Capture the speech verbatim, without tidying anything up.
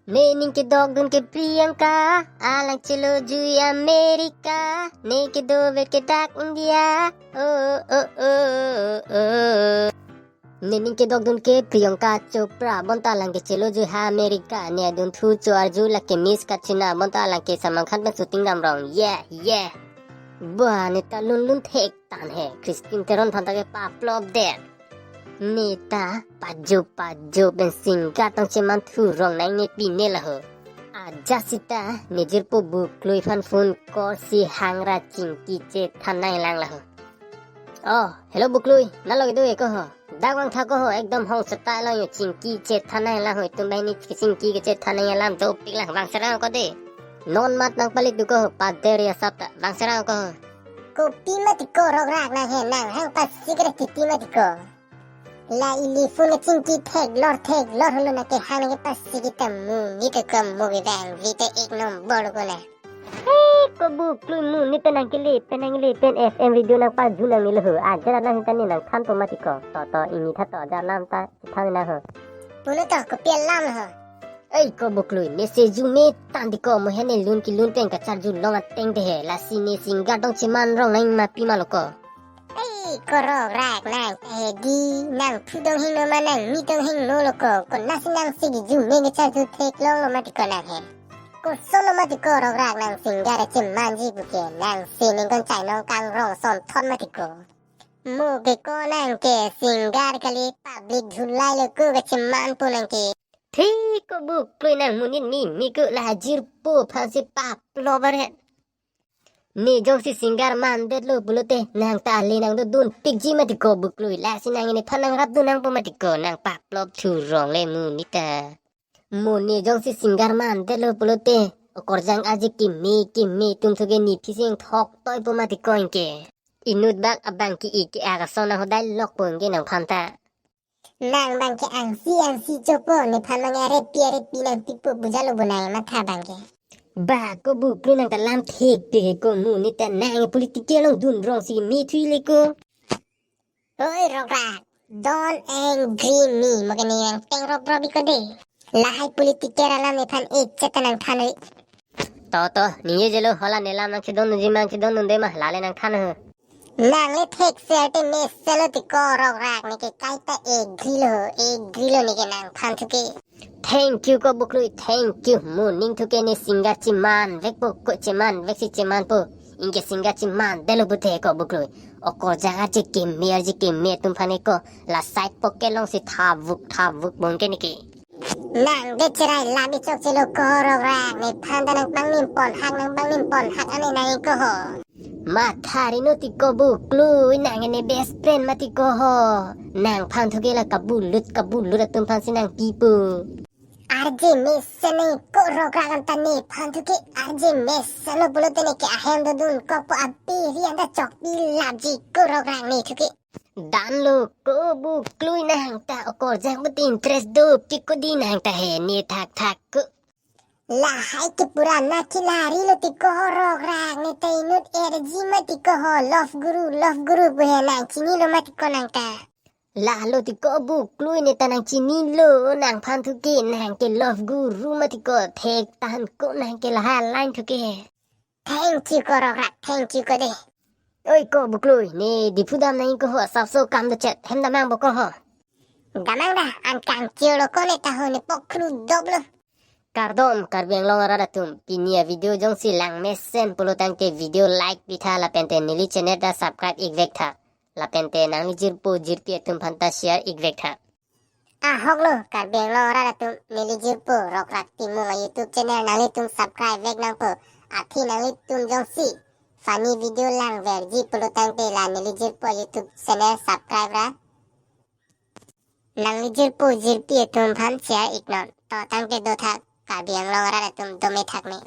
Nening kedokdun ke Priyanka, alang chelojui America, ne kedover ke dak India. Oh, oh, oh, oh, oh. Nening kedokdun ke Priyanka Chopra, bonta alang ke chelojui ha America, ne adunthu cho-arju lake Miss Katrina, bonta alang ke Salman Khan pen shooting damrong. Yeah, yeah. Bah, neta lunlun thek tanghe, Christine Teron aphanta ke paplop det. Neta pajo pajo pen singer tong cheman thurong nang ne pine laho. Ajat seta ne jirpo Buklui aphan phone call si hangra chingki chethan nanglang laho. Oh, hello Buklui, nalo kedo eko ho. Dak vangtha ko ho, ekdom hong setai lo yo, chingki chethan nanglang ho, itum banghini chingki kechethan nangji alam dopik lang, vangserang ko de. Non mat nangpalik du ko ho, pader ya sap ta, vangserang ko ho. Kopi mati ko Rokrak nang he, nang hang pasi kere titi mati ko. La ili phone le chingki theklor theklor holo nang kehang nang kepasi kita mu, neta ko mu ke bang, vita ek nombor ko na. He ko Buklui, mu neta nang kele pen nang kele pen F M radio nang pajun nang nilo ho. Ajat alam seta ne nangthanpo mati ko. To to, ini tha to ajat alam ta than nang ho. Pulo to, kopi alam ho. Ei ko Buklui, ne se arjume tang di ko, mo he ne lun kelun pen kacharjulong ateng te he, lasi ne singer tong cheman rong nang ma pima lo ko. Ei ko Rokrak nang ta he di, nang thu dong hingno ma nang mi dong hingno lo ko, konatsi nang si arjume kacharju theklong lo mati ko nang he. Koson lo mati ko Rokrak nang singer chemanji pu ke, nang si ningkan chai nong kangrong sonthot mati ko. Mo ke ko nang ke singer kali, public dhulai lo ko kachemanpo nang ke. Thik ko Buklui, nang monit mimi ko, la jirpo aphan si paplop aret. Ne jongsi singer mandetlo pulote nang ta ale nang dodun pikji mati ko Buklui, lasi nang nephan nangrapdun nangpo mati ko, nang paplop thurong le mu neta. Mo ne jongsi singer mandetlo pulote okorjang arje keme keme atum thu ke ne phi si ingthok toipo mati ko anke. Inut bak abang ke-e ke-ak ason nang hodai lokpo anke nangphan ta. Nang bang ke angsi angsi chopo, nephan bang arepi arepi nang pipo, bujalo bo nang matha bang ke. Bah ko Buklui, nang ta lam thik thik he ko, mu neta nang political along dunrong si me thui le ko. Oi Rokrak, don't angry me, mo ke ne nang tengrop rop iko de. Lahai political alam nephan echet ta nangthan oi. To to, ningje lo, hala ne lam nang chedondunji ma, nang chedondunde ma, lale nangthan ho. Nang le thekser te mesen lo ti ko Rokrak, ne ke kaita agree lo, agree lo ne ke nangphan thu ke. Thank you ko Buklui, thank you. Mo ning thu ke ne singer chemanvekpo, ko chemanvek si chemanpo. Anke singer chemandetlo pute ko Buklui, okorjang arje keme arje keme atum aphan ke ko la side pocket along si thavuk thavuk bom ke ne ke. Nang de cherai lam ichok chelo ko Rokrak, nephan ta nang pangnim ponhak, nang pangnim ponhak ane nang ko ho. Matha rino ti ko Buklui, nang ne best friend mati ko ho. Nangphan thu ke la kabulut kabulut atum aphan si nang pipo. Arje mesen nang ko Rokrak, anta nephan thu ke arje mesen lo pulote ne ke ahem dodun kokpo, apiri anta chokpi lapji ko Rokrak ne thu ke. Damlo ko Buklui, nang ta okorjang but interest dopik ko di nang ta he, ne thak thak ko. Lahai ke purana khilari lo ti ko Rokrak, ne ta inut erji mati ko ho, Love Guru, Love Guru pu he, nang chinilo mati ko nang ta. Lahelo ti ko Buklui, ne ta nang chinilo, nangphan thu ke nang ke Love Guru mati ko, thek tang ko nang ke lahai line thu ke. Thank you ko Rokrak, thank you ko de. Oi ko Buklui, ne Diphu dam nang ko ho, sapso kam dochet, hem damnang bo ko ho. Damnang dah, an kangchir lo ko ne ta ho, ne pokhru doplo. Kardom Karbi Anglong arat atum, pini a-video jongsi lang mesen pulo tangte video like pitha, lapente neli channel ta subscribe ikvek tha. Lapente nangli jirpo jirpi atum aphanta share ikvek tha. Ahok lo Karbi Anglong arat atum, neli jirpo Rokrak Timung a-YouTube channel nanglitum subscribe vek nangpo. Athe nanglitum jongsi funny video langverji pulo tangte la neli jirpo a-YouTube channel subscribe ra nangli jirpo jirpi atum aphan share iknon. To tangte do tha Karbi Anglong arat atum, dome thak me.